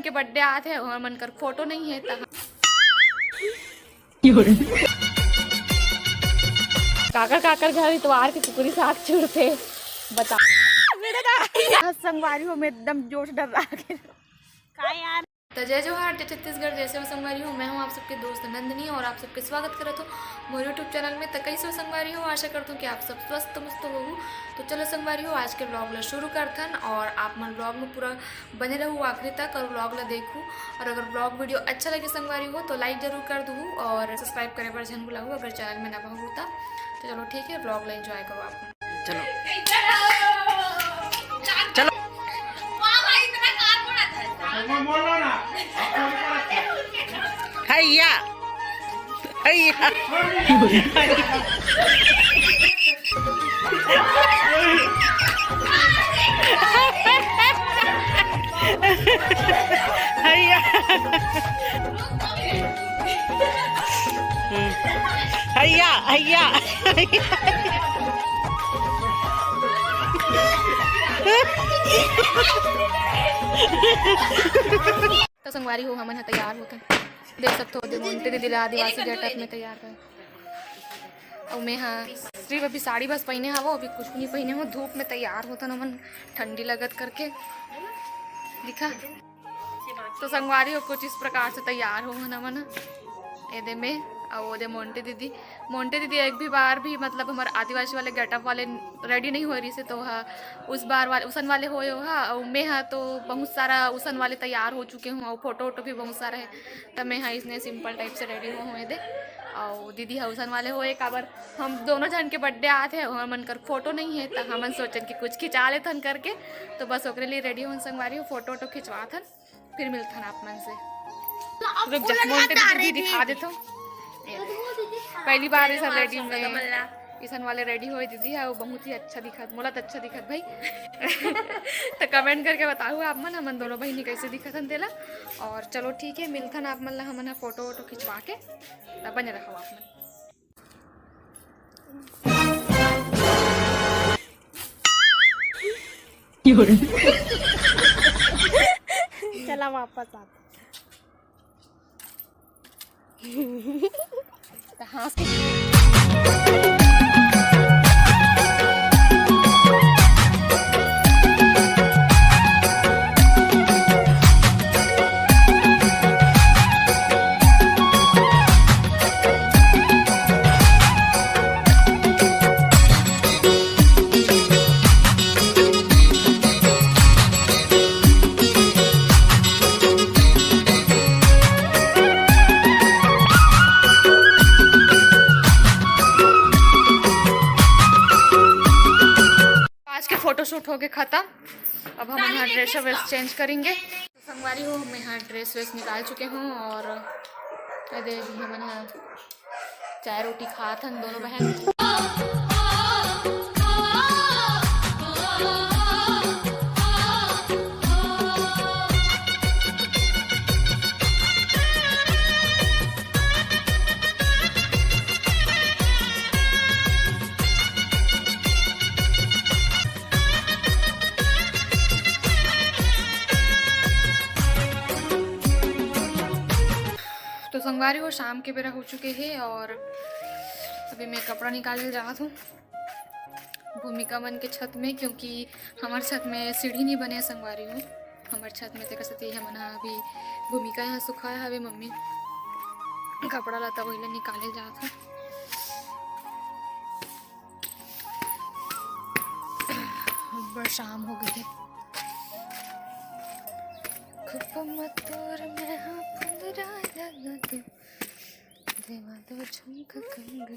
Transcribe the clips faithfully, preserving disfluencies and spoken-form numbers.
के बर्थडे आत हे, हमन कर फोटो नहीं है त काकर काकर घर इतवार के कुकरी साग चुरथे, बता। हाँ, संगवारी हो, मैं एकदम जोश डर्रा गे। का यार? तो जय जोहार, जय छत्तीसगढ़, जय सेवा संगवारी हो। मैं हूँ आप सबके दोस्त नंदिनी और आप सबके स्वागत करत हूँ मोर YouTube चैनल में। तो कैसे हो संगवारी हो? आशा करत हूँ कि आप सब स्वस्थ मस्त होहू। तो चलो संगवारी हो, आज के व्लॉग ला शुरू करथन और आप मन व्लॉग में पूरा बने रहू आखिरी तक और व्लॉग ला देखू। और अगर व्लॉग वीडियो अच्छा लगे संगवारी हो तो लाइक जरूर कर दू और सब्सक्राइब करे बर झन भुलाहू अगर चैनल में नवा हो तो। तो चलो ठीक है, व्लॉग ला एंजॉय करो आप। चलो। चलो। हैया। हैया। हैया। हम्म। हैया, हैया। तो संगवारी हो, हमन ह तैयार होथन। देख सकथो, दे मोंटी दीदी ला आदिवासी गेटअप में तैयार कर। अउ मैं हा सिर्फ अभी साड़ी बस पहिने हवो, अभी कुछ नहीं पहिने हो। धूप में तैयार होथन हमन, ठंडी लगत करके। दिखा, तो संगवारी हो, कुछ इस प्रकार से तैयार हो हमन ह। एदे में, अउ ओदे मोंटी दीदी। मोंटी दीदी एक भी बार भी, मतलब, हमर आदिवासी वाले गेटअप वाले रेडी नहीं हो रही से, तो हा उस बार वाले, उसन वाले होए हो हा, अउ मैं हा तो बहुत सारा उसन वाले तैयार हो चुके हूँ, अउ फोटो वोटो भी बहुत सारा है, तो मैं हा इसने सिंपल टाइप से रेडी हो हूँ एदे। अउ दीदी हा उसन वाले होए, काबर हम दोनों झन के बर्थडे आत हे, हमन कर फोटो नहीं है, तो हमन सोचन कि कुछ खिंचा लेथन करके, तो बस ओकरे लिए रेडी होन संगवारी हो, फोटो वोटो खिंचवाथन। फिर मिलथन आप मन से। रुक जा, मोंटे दीदी भी दिखा देथो। ये देख, पहली बार इसन रेडी में, इसन वाले रेडी होए दीदी है, वो बहुत ही अच्छा दिखत, मोला तो अच्छा दिखत भाई। तो कमेंट करके बताहू आप मन, हमन दोनों बहिनी कैसे दिखत हन तेला। और चलो ठीक है, मिलथन आप मन ला हमन ह फोटो वोटो खिंचवा के, तब बने रहो आप मन। चला वापस आते। तो हाँस के आज के फोटोशूट हो गए खत्म। अब हम यहाँ ड्रेस वेस चेंज करेंगे। संगवारी हो, मैं यहाँ ड्रेस वेस निकाल चुके हूँ और ये दे अभी हमन ह चाय रोटी खात हन दोनों बहन। तो संगवारी हो, शाम के बेरा हो चुके हे और अभी मैं कपड़ा निकाले जात हूँ भूमिका मन के छत में, क्योंकि हमार छत में सीढ़ी नहीं बने संगवारी हो। हमार छत में तेकर सेती हमन ह अभी भूमिका यहाँ सुखाए हवे मम्मी कपड़ा लता, वही ला निकाले जात हूँ। बड़ शाम हो गई है। खुपम तोर मैं हाँ फुलराय लगा दे, देवा दो झुमका कंगन।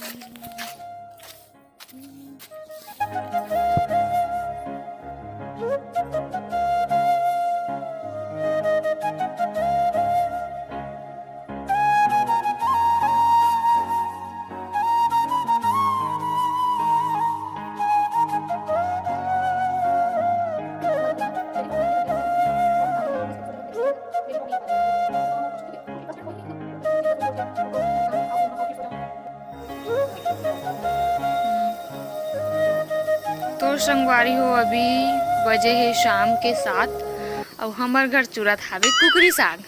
तो संगवारी हो, अभी बजे हे शाम के सात अउ हमर घर चुरत हावे कुकरी साग।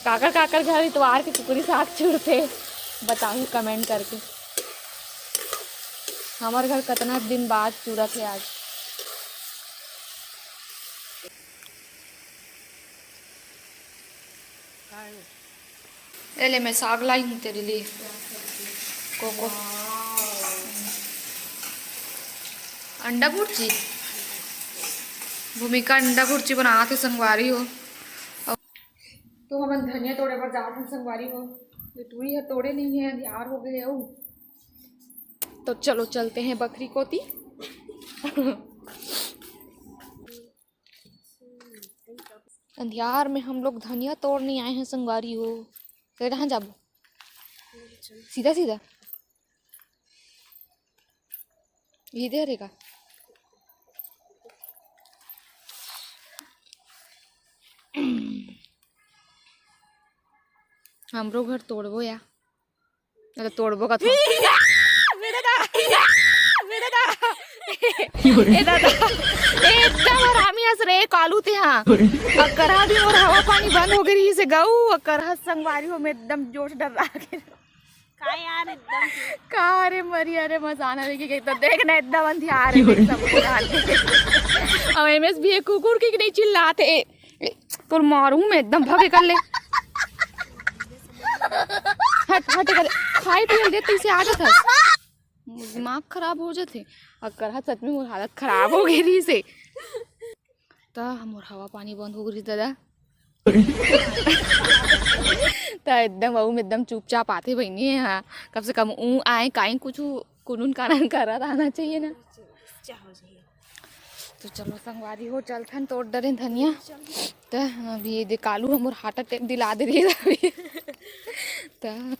काकर काकर घर इतवार के कुकरी साग चुरथे, बताहू comment करके। हमर घर कतना दिन बाद चुरत हे आज। ए ले, मैं साग लाई हूँ तेरे लिए। कोको। अंडा भुर्जी। भूमिका अंडा भुर्जी बनात हे संगवारी हो। तो हमन धनिया तोड़े बर जात हन संगवारी हो। ये टूरी ह तोड़े नहीं है, अंधियार हो गए हो। तो चलो चलते हैं बखरी कोती। अंधियार में हम लोग धनिया तोड़ने आए हैं संगवारी हो। तो कहाँ जाबो? सीधा सीधा। ये दे रे का। हमरो घर तोड़बो या। अरे तोड़बो का थोड़ा। मेरे दा, मेरे दा। ए दादा, ए एकदम हरामी हस रे कालू ते हाँ। अकरहा भी मोर हवा पानी बंद हो गई से गऊ। अकरहा संगवारी हो, मैं एकदम जोश डर रहा के। का यार एकदम से। का रे मरी, अरे मजाना रे के तो देख ना एकदम अंधियार है, देख सब कुछ हाल। अब एमएस भी एक कुकुर की नहीं चिल्लाते। ए, तोर मारू मैं एकदम भगे कर ले। हट, हट कर। खाई पिए दे, तू इसे आदत है। दिमाग खराब हो जाथे। अकरहा सच में मोर हालत खराब हो गई रही से। त हमर हवा पानी बंद हो गई दादा। त एकदम अऊ में एकदम चुपचाप आते बहिनी, हाँ। कम से कम ऊ आए, काई कुछ कुनून कानून करत आना चाहिए ना। तो चलो संगवारी हो, चलथन तोड़ डरेन धनिया। त अभी ये दे कालू हमर हार्ट अटैक दिला दे रही है अभी। त